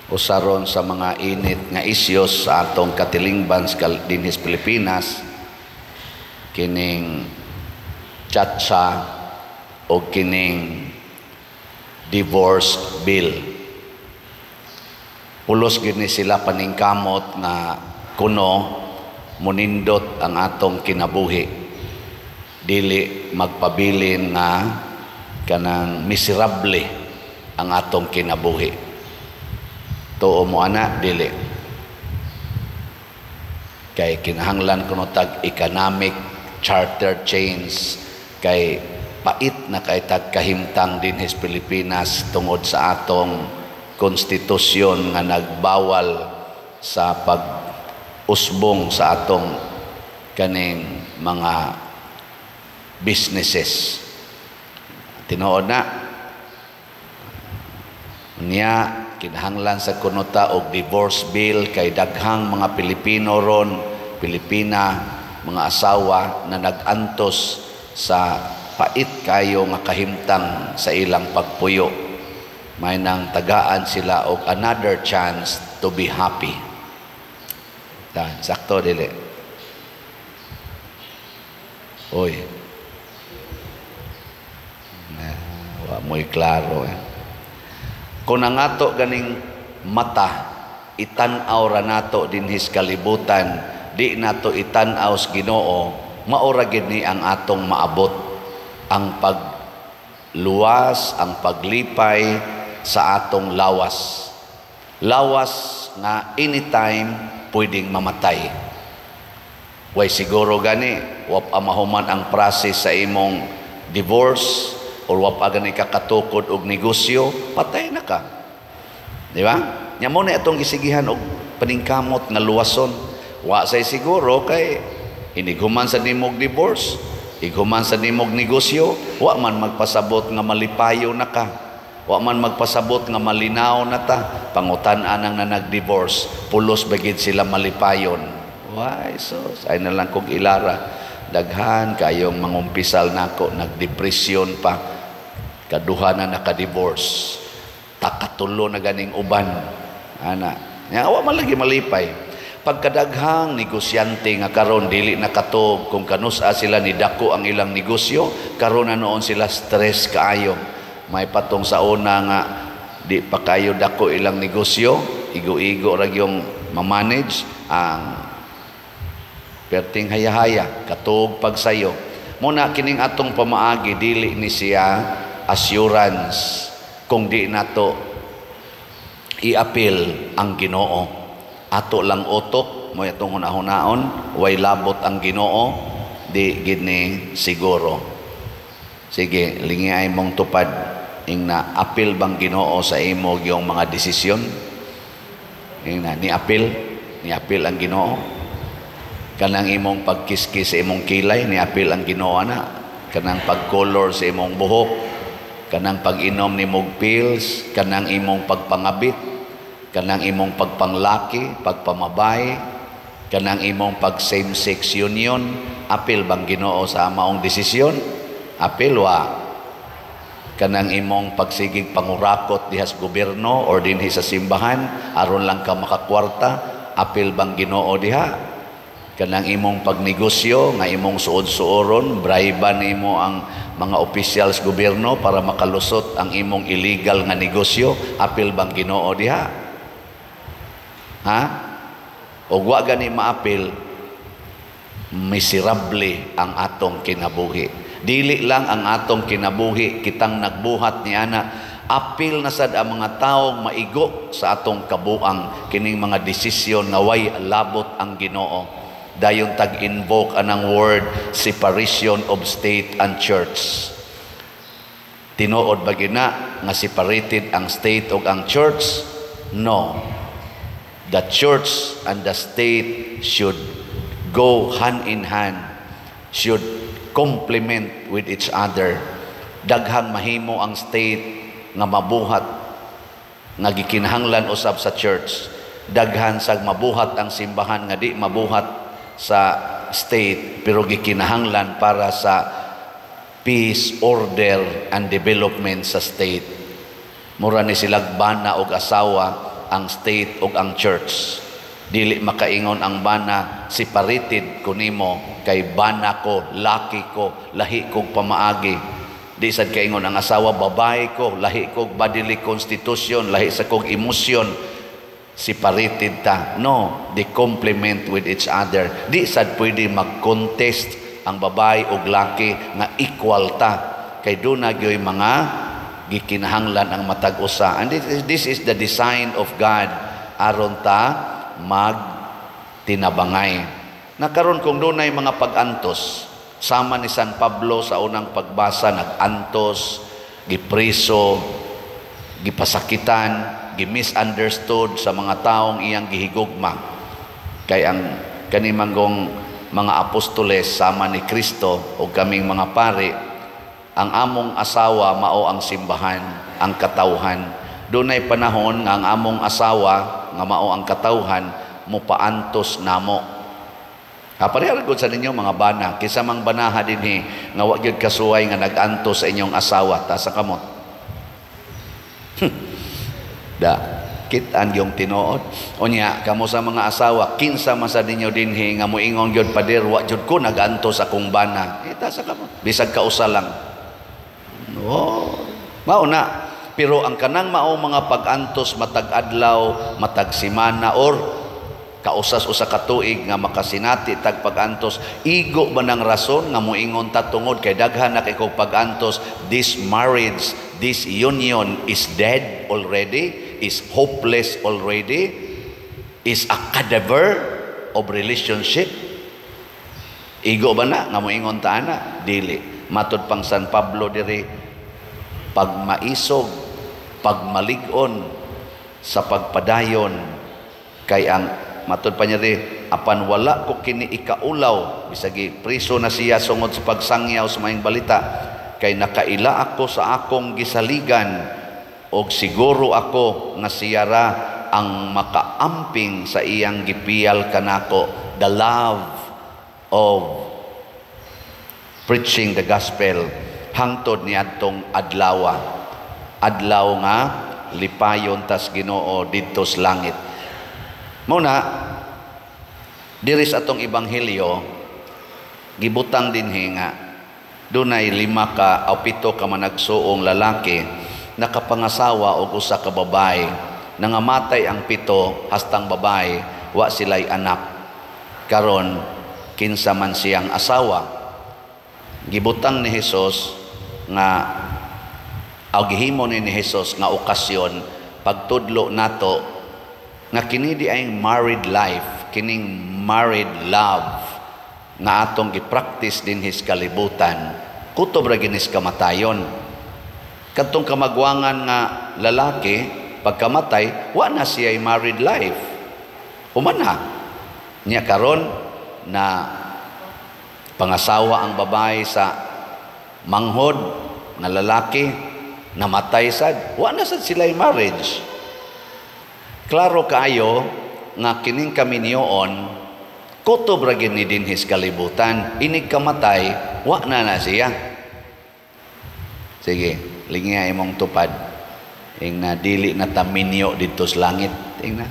Usa ron sa mga init nga isyos sa atong katilingban sa dinhis Pilipinas, kining Cha-cha o kining divorce bill. Pulos gid ni sila paningkamot nga kuno munindot ang atong kinabuhi, dili magpabilin nga kanang miserable ang atong kinabuhi. Tuo mo ana, dili? Kay kinahanglan kuno tag economic charter change, kay pait na kay tag kahimtang dinhis Pilipinas tungod sa atong konstitusyon nga nagbawal sa pag-usbong sa atong kaning mga businesses. Tinuod na niya, kinahanglan sa kuno ta og divorce bill, kay daghang mga Pilipino ron, Pilipina, mga asawa na nag-antos sa pait kayo nga kahimtang sa ilang pagpuyo. May nang tagaan sila og another chance to be happy. Dan, sakto dili? Oy. Na, wa mo'y klaro eh. Kung ang ato ganing mata itan-aw ra nato dinhis kalibutan, di nato itan-aw sa Ginoo, mao ra gid ni ang atong maabot, ang pagluwas, ang paglipay sa atong lawas. Lawas nga anytime pwedeng mamatay. Way siguro gani, wa pa mahuman ang process sa imong divorce or wa pa gani ka katukod og negosyo, patay na ka. Di ba? Nya mo na atong gisigihan og paningkamot nga luwason. Wa say siguro, kay inighuman sa nimog divorce, ighuman sa nimog negosyo, wa man magpasabot nga malipayo na ka. Wa man magpasabot nga malinaw na ta. Pangutan-an ang na nag-divorce, pulos ba gid sila malipayon? Why so? Ay na lang kog ilara. Daghan kayong mangumpisal nako, nagdepresyon pa. Kaduha na naka-divorce. Takatulo na ganing uban. Ana. Nya wa man lagi malipay. Pagkadaghang negosyante nga karon dili nakatog kung kanusa sila ni dako ang ilang negosyo, karon na noon sila stress kaayo. May patong sa una nga di pa kayo dako ilang negosyo, igo-igo ra yung ma-manage ang perting haya-haya, katuog pagsayo. Muna kining atong pamaagi, dili ni siya assurance kung di nato i-appeal ang Ginoo. Ato lang utok mo atong hunahunahon, way labot ang Ginoo, di gid ni siguro. Sige, lingi mong tupad ing na apil bang Ginoo sa imo yung mga desisyon? Ing na ni apil ang Ginoo? Kanang imong pagkiskis sa imong kilay, ni apil ang Ginoo na? Kanang pagkolor sa imong buhok, kanang pag-inom nimog pills, kanang imong pagpangabit, kanang imong pagpanglaki, pagpamabay, kanang imong pag same-sex union, apil bang Ginoo sa maong desisyon? Apil wa? Kanang imong pagsigig pangurakot diha sa gobyerno or dinhi sa simbahan aron lang ka makakwarta, apil bang Ginoo diha? Kanang imong pagnegosyo nga imong suod-suoron, bribe nimo ang mga opisyal sa gobyerno para makalusot ang imong illegal nga negosyo, apil bang Ginoo diha? Ha? Og wa gani maapil, miserable ang atong kinabuhi. Dili lang ang atong kinabuhi, kitang nagbuhat ni ana, apil na sad ang mga taong maigo sa atong kabuang kining mga desisyon nga way labot ang Ginoo. Dayon tag-invoke anang word separation of state and church. Tinuod ba gina nga separated ang state ug ang church? No. The church and the state should go hand in hand, should complement with each other. Daghang mahimo ang state nga mabuhat nga gikinahanglan usab sa church. Daghan sag mabuhat ang simbahan nga di mabuhat sa state, pero gikinahanglan para sa peace, order and development sa state. Mura ni silag bana og asawa. ang state ug ang church. Dili makaingon ang bana, "Separated ko nimo kay bana ko, laki ko, lahi kog pamaagi." Di sad kaingon ang asawa, "Babae ko, lahi kog bodily constitution, lahi sa kog emosyon, separated ta." No, they complement with each other. Di sad pwede mag-contest ang babae og laki nga equal ta kay duna gyoy mga gikinahanglan ang matag usa. And this is the design of God aron ta magtinabangay. Na karon, kung dunay mga pag-antos sama ni San Pablo sa unang pagbasa, nag-antos, gipriso, gipasakitan, gi-misunderstood sa mga taong iyang gihigugma, kay ang kanimanggong mga apostoles sama ni Kristo o kaming mga pari, ang among asawa mao ang simbahan, ang katawhan. Dunay panahon nga ang among asawa nga mao ang katawhan mopaantos namo. Ha, pareha gud sa ninyo mga bana. Kinsa mang banaha dinhi nga wa gyud kasuway nga nag-antos sa inyong asawa? Taas sa kamot. Da, kit-an yung tinuod. Unya, kamo sa mga asawa, kinsa man sa ninyo dinhi nga moingon gyud, "Pader, wa jud ko nag-antos akong bana"? Eh, taas sa kamot. Bisag kausa lang. No. Mao na. Pero ang kanang mao mga pag-antos matag adlaw, matag semana or kausas usa ka tuig nga makasinati tag pag-antos, igo ba ng rason nga moingon ta, tungod kay daghan na kay kog pag-antos, this marriage, this union is dead already, is hopeless already, is a cadaver of relationship? Igo ba na nga moingon ta ana? Dili. Matud pang San Pablo diri, pagmaisog, pagmalig-on sa pagpadayon, kay ang matud pa niya diri, "Apan wala ko kini ikaulaw," bisag priso na siya sungod sa pagsangyaw sa Maayong Balita, "kay nakaila ako sa akong gisaligan og siguro ako nga siya ra ang makaamping sa iyang gipiyal kanako," the love of preaching the gospel hangtod niadtong adlawa, adlaw nga lipayon tas Ginoo didto sa langit. Mao na diri sa atong ebanghelyo, gibutang dinhi nga dunay lima ka o pito ka managsuong lalaki nakapangasawa og usa ka babae. Nangamatay ang pito hastang babae, wa sila'y anak. Karon, kinsa man siyang asawa? Gibutang ni Jesus nga aw gihimo ni Jesus nga okasyon pagtudlo nato nga kini di ay married life, kining married love nga atong gi-practice dinhi sa kalibutan, kutob ra ginis kamatayon. Kadtong kamagwangan nga lalaki, pagkamatay, wa na siya married life, human na niya. Karon na pangasawa ang babae sa manghod na lalaki, namatay sad, wa na sad sila marriage. Klaro kaayo nga kining kaminyoon kutob ra gid ni dinhi sa kalibutan. Inig kamatay, wa na na siya. Sige, lingiya imong tupad. Ing na dili na ta minyo didto sa langit. Ing na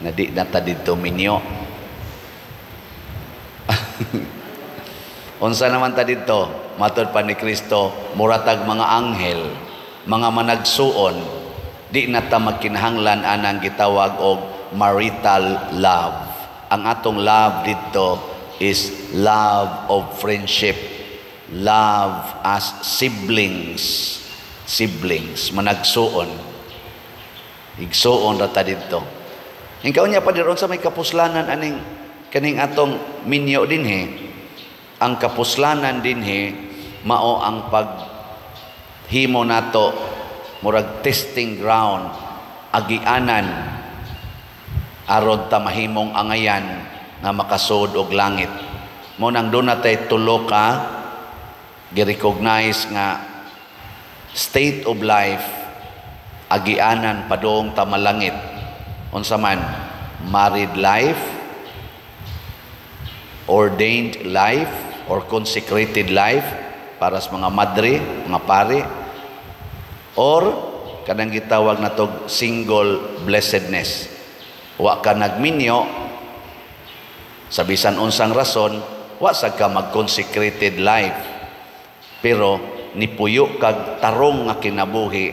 na di na ta didto minyo. Unsa naman ta didto? Matod pa ni Kristo, muratag mga anghel, mga managsuon. Di na ta magkinahanglan anang gitawag og marital love. Ang atong love didto is love of friendship, love as siblings, siblings, managsuon. Igsuon ra ta didto. Hingkaon niya pa diron sa may kapuslanan aning kaning atong minyo dinhi? Ang kapuslanan dinhi mao ang paghimo nato murag testing ground, agianan aron ta mahimong angayan nga makasud og langit. Mo nang doon natay tulo ka gi-recognize nga state of life, agianan padung ta malangit. Unsa man? Married life, ordained life or consecrated life para sa mga madre, mga pare, or kanang gitawag natog single blessedness. Wa ka nagminyo sa bisan unsang rason, wa sad ka mag-consecrated life, pero nipuyo kag tarong nga kinabuhi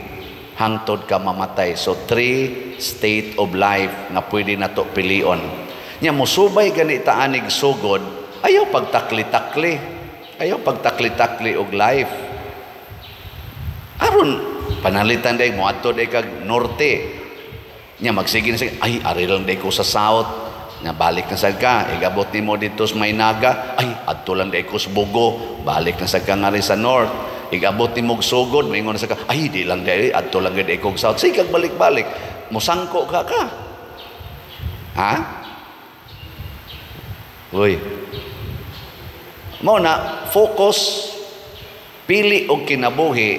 hangtod ka mamatay. So three state of life nga pwede nato pilion. Nya musubay gani ta anig sugod, ayaw pagtakli-takli. Ayaw pagtakli-takli og life. Aron panalitan day moadto day kag norte. Nya magsige na sige, "Ay, ari lang day ko sa south." Nya balik na sad ka, igabot nimo dito sa may Naga, "Ay, adto lang day ko sa Bogo." Balik na sad ka ngari sa north. Igabot nimo og sugod, moingon na sad ka, "Ay, di lang day, adto lang gid ko south." Sige kag balik-balik, musangko ka ka. Ha? Uy. Mao na focus, pili og kinabuhi,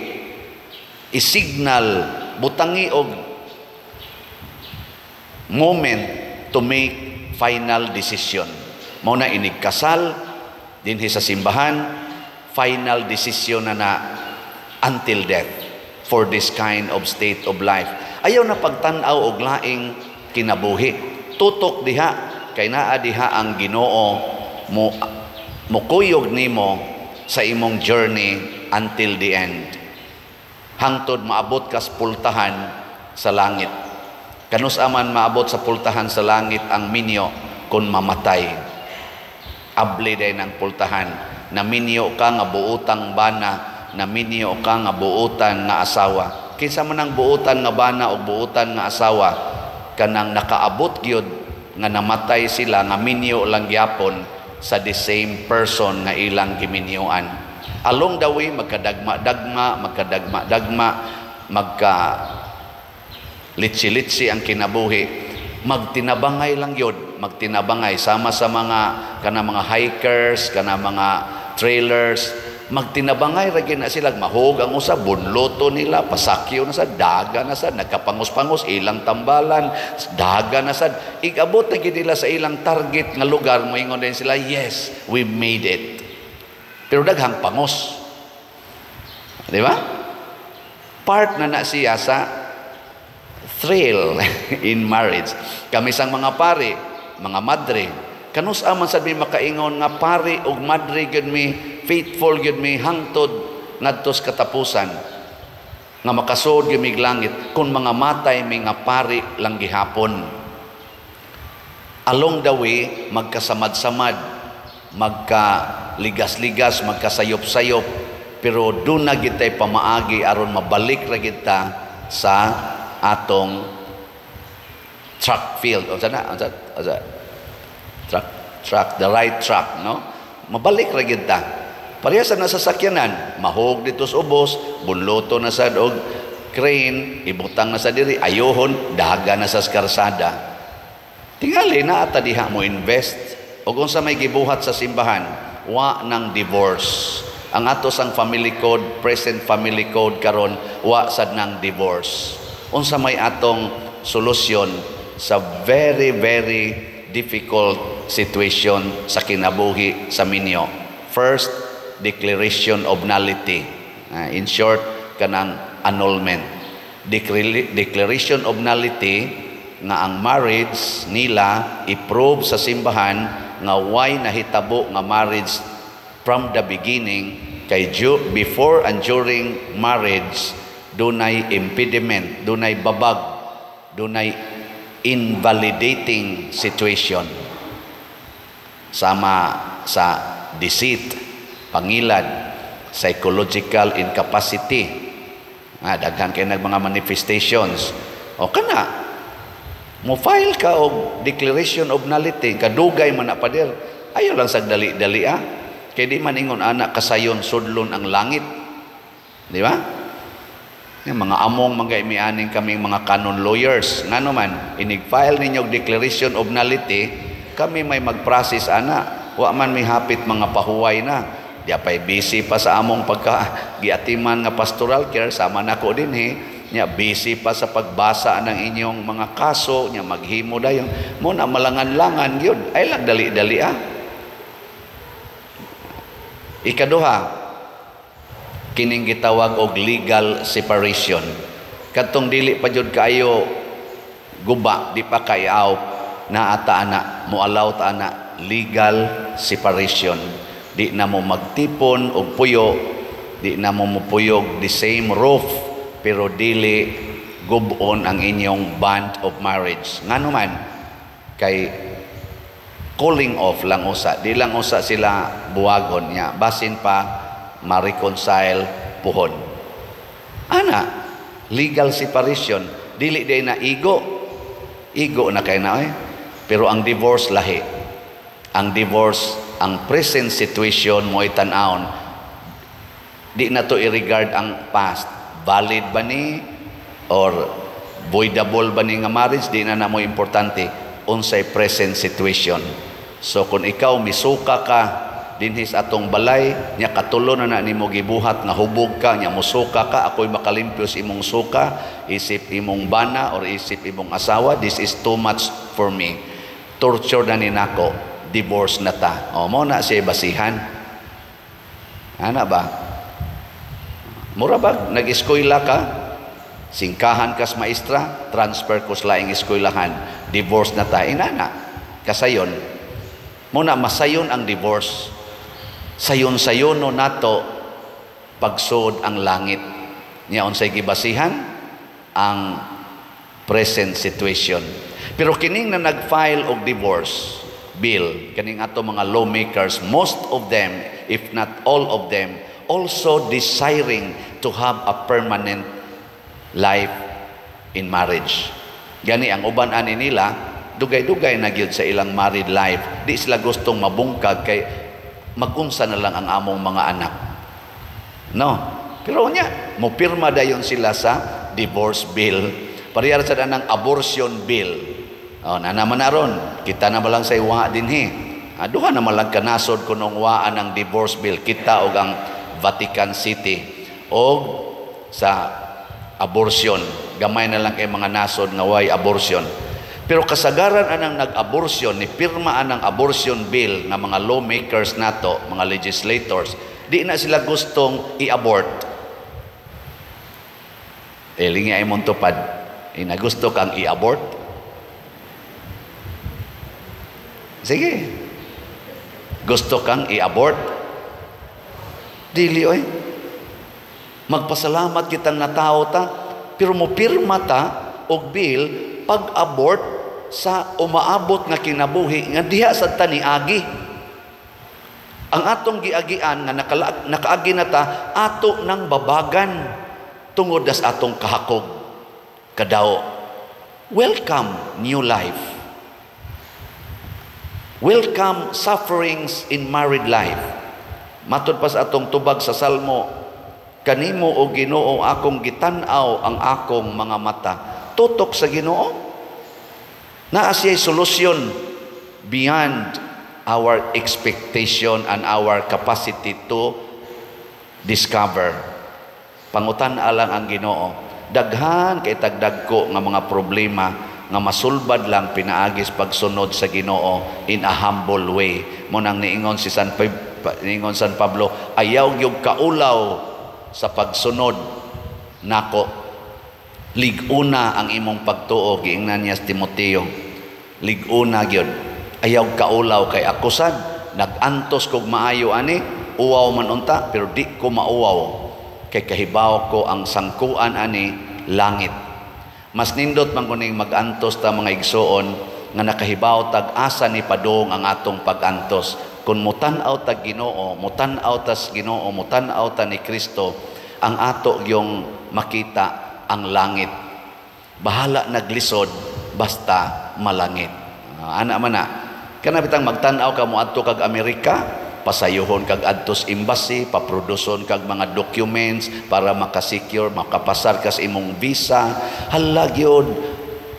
isignal, butangi og moment to make final decision. Mao na inig kasal dinhi sa simbahan, final decision na na until death for this kind of state of life. Ayaw na pagtan-aw og laing kinabuhi. Tutok diha kay naa diha ang Ginoo mo mukuyog nimo sa imong journey until the end. Hangtod maabot kas pultahan sa langit. Kanus aman maabot sa pultahan sa langit ang minyo kung mamatay? Abli day ng pultahan. Naminyo ka nga buutang bana, naminyo ka nga buutan nga asawa. Kinsa man ang buutan nga bana o buutan nga asawa? Kanang nakaabot gyud nga namatay sila nga minyo lang gyapon sa the same person nga ilang giminyuan. Along the way, magkadagma-dagma, magkadagma-dagma, magka litsi-litsi ang kinabuhi. Magtinabangay lang yun, magtinabangay sama sa mga kana mga hikers, kana mga trailers, magtinabangay ra na sila, mahog ang usa, bunloto nila, pasakyo na sa daga na sa nagkapangos-pangos ilang tambalan, daga na sa igabot na gid nila sa ilang target nga lugar, moingon din sila, "Yes, we made it." Pero daghang pangos, di ba? Part na na siya sa thrill in marriage. Kami sang mga pare, mga madre, kanus aman sad mi makaingon nga pare ug madre gyud mi, faithful gyud mi hangtod ngadto sa katapusan, nga makasuod gyud mig langit kung mga matay mi nga pare lang gihapon? Along the way, magkasamad-samad, magka ligas-ligas, magkasayop-sayop, pero duna gitay pamaagi aron mabalik ra kita sa atong track field. Unsa na? Unsa? Unsa? Track, track, the right track, no? Mabalik ra gid ta. Pareha sa nasa sakyanan, mahog dito sa ubos, bunloto na sad og crane, ibutang na sa diri, ayohon, daga na sa karsada. Tingali na ata diha mo invest. O kung sa may gibuhat sa simbahan, wa ng divorce. Ang ato sang family code, present family code karon, wa sad ng divorce. Unsa may atong solusyon sa very very difficult situation sa kinabuhi sa minyo? First, declaration of nullity. In short, kanang annulment. Declaration of nullity nga ang marriage nila i-prove sa simbahan nga why nahitabo nga marriage from the beginning, kay before and during marriage dunay impediment, dunay babag, dunay invalidating situation sama sa deceit, pangilad, psychological incapacity. Daghan kay nag mga manifestations. O kana mo file ka og declaration of nullity, kadugay man na, pader. Ayo lang sa dali-dali ah. Kay di man ingon ana kasayon sudlon ang langit. Di ba? Yung mga among mga imianing kaming mga canon lawyers. Ngano man, inig-file ninyo og declaration of nullity, kami may mag-process ana. Wa man may hapit mga pahuway na. Di pa'y busy pa sa among pagka giatiman nga pastoral care, sama nako dinhi. Nya busy pa sa pagbasa ng inyong mga kaso, nya maghimo dayon. Mo na malangan-langan gyud. Ay lang dali-dali ah. Ikaduha, kining gitawag og legal separation. Katong dili pa jud kaayo guba, di pa kaayo naa ta ana, mo-allow ta ana legal separation. Di na mo magtipon og puyo, di na mo mupuyog the same roof, pero dili gub-on ang inyong bond of marriage. Ngano man? Kay calling off lang usa, di lang usa sila buwagon niya, basin pa ma-reconcile puhon. Ana, legal separation, dili day na igo. Igo na kay na eh. Pero ang divorce lahi. Ang divorce, ang present situation mo tan-awon. Di na to i-regard ang past. Valid ba ni or voidable ba ni nga marriage, di na mo importante unsay present situation. So kung ikaw misuka ka dinhis atong balay nya, katulo na na nimo gibuhat nga hubog ka nya, musuka ka, ako'y makalimpyo sa imong suka, isip imong bana or isip imong asawa, "This is too much for me, torture na ni nako, divorce na ta." O mo na siya basihan ana ba. Mura ba nag-eskwela ka, singkahan kas maestra, "Transfer ko sa laing eskwelahan, divorce na ta," inana kasayon mo na. Masayon ang divorce, sayon-sayon no nato pagsud ang langit niya. Unsay gibasihan? Ang present situation. Pero kining na nag-file og divorce bill, kaning ato mga lawmakers, most of them, if not all of them, also desiring to have a permanent life in marriage. Gani ang uban ani nila dugay-dugay na gyud sa ilang married life. Di sila gustong mabungkag kay magunsa na lang ang among mga anak, no? Pero nya mopirma dayon sila sa divorce bill. Parehar sa anang abortion bill. Oh, na naman aron kita na lang sa iwa dinhi. Ah, duha na man lang kanasod kunong waan ang divorce bill, kita og ang Vatican City. Og sa abortion, gamay na lang kay mga nasod nga way abortion. Pero kasagaran anang nag-abortion, ni pirma anang abortion bill nga mga lawmakers nato, mga legislators, di na sila gustong i-abort. Eh, lingi ay mong tupad. Ina gusto kang i-abort? Sige. Gusto kang i-abort? Dili oy. Magpasalamat kitang natao ta, pero mo pirma ta og bill pag-abort sa umaabot nga kinabuhi nga diha sa taniagi. Ang atong giagian nga nakaagi na ta, ato nang babagan tungod das atong kahakog kadao. Welcome new life. Welcome sufferings in married life. Matod pa sa atong tubag sa Salmo, "Kanimo, o Ginoo, akong gitan-aw ang akong mga mata." Tutok sa Ginoo. Naa siya'y solusyon beyond our expectation and our capacity to discover. Pangutan-a lang ang Ginoo. Daghan kay tagdagko nga mga problema nga masulbad lang pinaagis pagsunod sa Ginoo in a humble way. Mo nang niingon San Pablo, "Ayaw gyud kaulaw sa pagsunod nako. Lig-una ang imong pagtuo," giingnan niya sa Timoteo. Lig-una gyud. Ayaw kaulaw kay ako sad nag-antos kog maayo ani, uwaw man unta, pero di ko mauwaw kay kahibaw ko ang sangkuan ani langit. Mas nindot man kuning mag-antos ta, mga igsoon, nga nakahibaw tag asa ni padung ang atong pag-antos. Kung mutan-aw tag Ginoo, mutan-aw tas Ginoo, mutan-aw ta ni Kristo, ang ato yung makita ang langit. Bahala naglisod basta malangit. Ana man na. Kana bitang magtan-aw ka moadto kag Amerika, pasayuhon kag adtos embassy, paproduson kag mga documents para makasecure, makapasar kas imong visa. Hala gyud,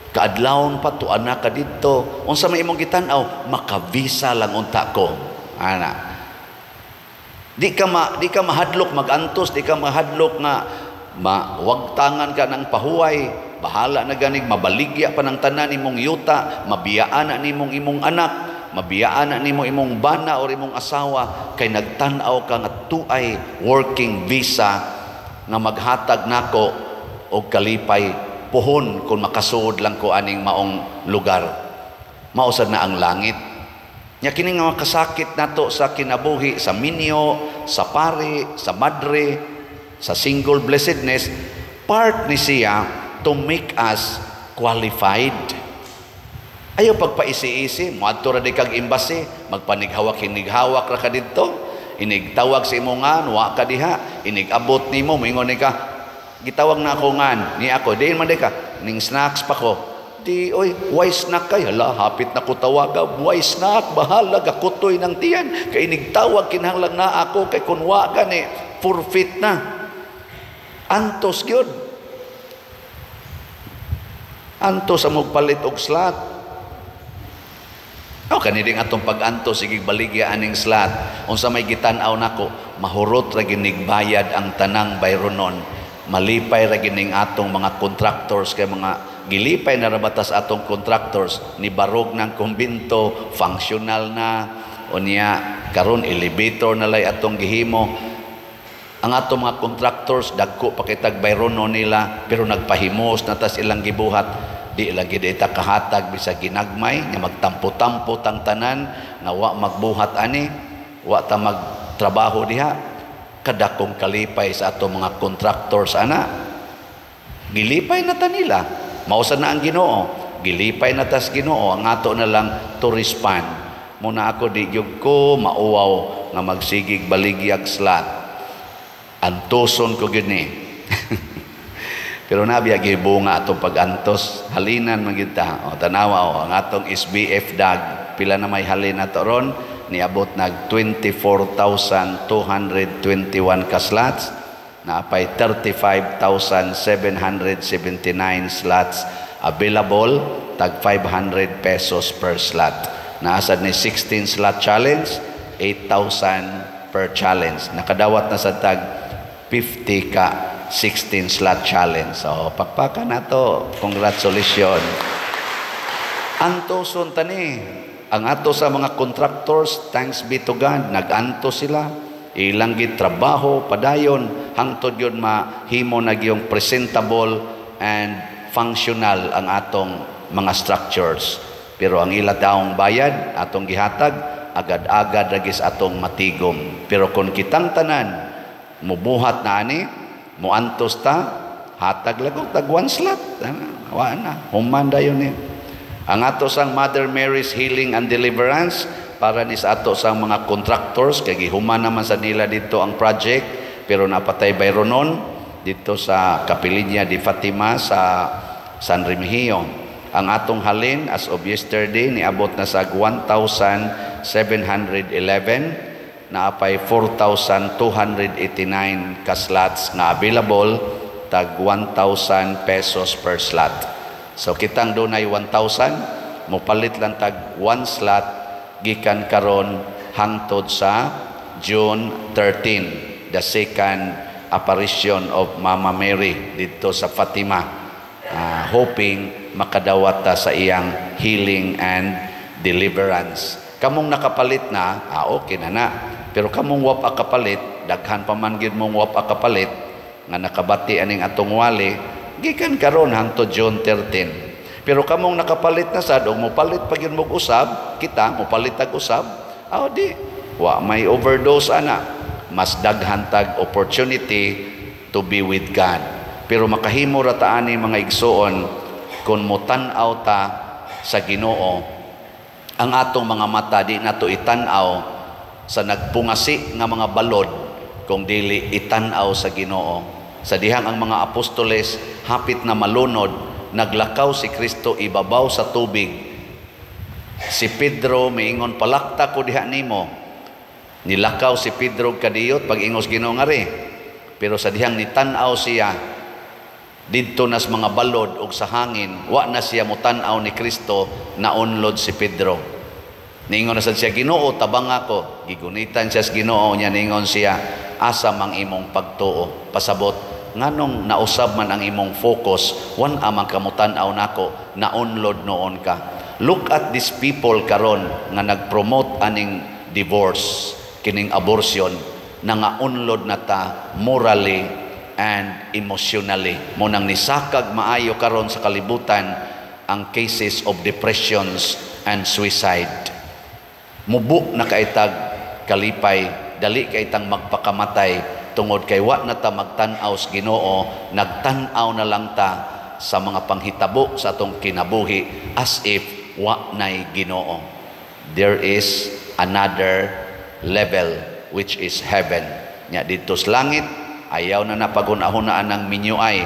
kaadlawon pa to anak ka didto. Unsa may imong gitan-aw? Maka-visa lang unta ko. Ana. Di ka mahadlok magantos, di ka mahadlok nga mawagtangan ka ng pahuway. Bahala na ganig mabaligya pa ng tanan nimong yuta, mabiyaan na nimong imong anak, mabiyaan na nimo imong bana or imong asawa kay nagtan-aw ka nga tuay working visa nga maghatag nako Og kalipay puhon kung makasuod lang ko aning maong lugar. Mao sad na ang langit. Nya kini nga kasakit nato sa kinabuhi, sa minyo, sa pari, sa madre, sa single blessedness, part ni siya to make us qualified. Ayaw pagpaisi-isi, moadto ra di kag embassy, magpanighawak hinighawak ra ka didto, inigtawag sa imo ngan, wa ka diha, inig-abot nimo, moingon ni ka, "Gitawag na ako ngan, ni ako, diin man di ka?" "Ning snacks pa ko." "Di, oy, why snack kay? Hala, hapit na ko tawaga, why snack, bahala, gakutoy ng tiyan, kay inigtawag, kinahanglan na ako, kay kun wa gani, forfeit na." Antos gyud. Antos sa magpalit og slot. O kani ding atong pag-antos sige baligya aning slot. Unsa may gitan-aw nako, mahurot ra ginig bayad ang tanang bayronon. Malipay ra gining atong mga contractors kay mga gilipay na ra batas atong contractors ni barog ng kumbinto, functional na unya karon elevator na lay atong gihimo. Ang atong mga contractors, dagko pa kitag bayronon nila, pero nagpahimos na tas ilang gibuhat. Di lagi di ta kahatag bisag ginagmay nga magtampo-tampo tang tanan nga wa magbuhat ani, wa ta magtrabaho diha. Kadakong kalipay sa atong mga contractors ana, gilipay na ta nila. Mao sad na ang Ginoo, gilipay na tas Ginoo. Ang ato na lang to respond. Muna ako, di gyud ko mauwaw nga magsigig baligyag slot. Antoson ko gyud ni. Pero nabiya gibunga atong pag-antos, halinan man gyud ta. O tanawa o ang atong SBF dag, pila na may halin na to ron, niabot nag 24,221 ka slots, naapay 35,779 slots available, tag 500 pesos per slot. Naasad ni 16 slot challenge, 8,000 per challenge. Nakadawat na sa tag 50 ka 16 slot challenge. So, pakpakan na to. Congratulations. Antoson tani. Ang ato sa mga contractors, thanks be to God, nag-anto sila. Ilang trabaho padayon hangtod yun mahimo na yung presentable and functional ang atong mga structures. Pero ang ila taong bayad, atong gihatag, agad-agad ragis atong matigom. Pero kung kitang tanan, mubuhat na ani, muantos ta, hatag lagok, tag one slot. Wa na, human dayon ni. Ang ato sang Mother Mary's Healing and Deliverance, para ni sa ato sang mga contractors, kay gihuman naman sa nila dito ang project, pero napatay bayronon dito sa Kapilinya di Fatima sa San Remigio. Ang atong halin as of yesterday niabot na sa 1,711, naapay 4,289 ka slots nga available, tag 1,000 pesos per slot. So kitang dunay 1,000, mopalit lang tag 1 slot gikan karon hangtod sa June 13, the second apparition of Mama Mary dito sa Fatima. Hoping makadawat ta sa iyang healing and deliverance. Kamong nakapalit na, okay na na. Pero kamong wa pa kapalit, daghan pa man gyud mong wa pa kapalit nga nakabati aning atong wali, gikan karon hangtod June 13. Pero kamong nakapalit na sad og mopalit pa gyud mog usab, kita mopalit tag usab, aw di wa may overdose ana. Mas daghan tag opportunity to be with God. Pero makahimo ra ta ani, mga igsuon, kung motan-aw ta sa Ginoo. Ang atong mga mata di nato itan-aw sa nagpungasi nga mga balod kung dili itan-aw sa Ginoo. Sa dihang ang mga apostoles hapit na malunod, naglakaw si Kristo ibabaw sa tubig. Si Pedro miingon, "Palakta ko diha nimo." Nilakaw si Pedro kadiyot pag ingos Ginoo ngari. Pero sa dihang nitan-aw siya didto nas mga balod og sa hangin, wa na siya motan-aw ni Kristo, naunlod si Pedro. Niingon na sad siya, "Ginoo, tabang ako." Gigunitan siya sa Ginoo niya, niingon siya, "Asa mang imong pagtuo?" Pasabot, nganong nausab man ang imong focus, wan amang kamutan-aw nako, naunlod noon ka. Look at these people karon nga nag-promote aning divorce, kining abortion, na nga unlod na ta morally. and emotionally. Mao nang nisakag maayo karon sa kalibutan ang cases of depressions and suicide. Mubo na kaayo tag kalipay, dali kay tang magpakamatay tungod kay wa na ta magtan-aw sa Ginoo, nagtan-aw na lang ta sa mga panghitabo sa atong kinabuhi as if wa nay Ginoo. There is another level, which is heaven. Nya didto sa langit, ayaw na na paghuna-hunaan ang minyoay.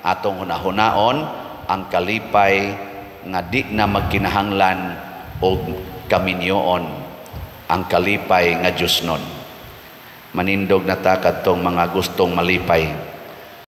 Atong hunahunaon ang kalipay nga di na magkinahanglan og kaminyoon, ang kalipay nga Diyos nun. Manindog na ta, kadtong mga gustong malipay.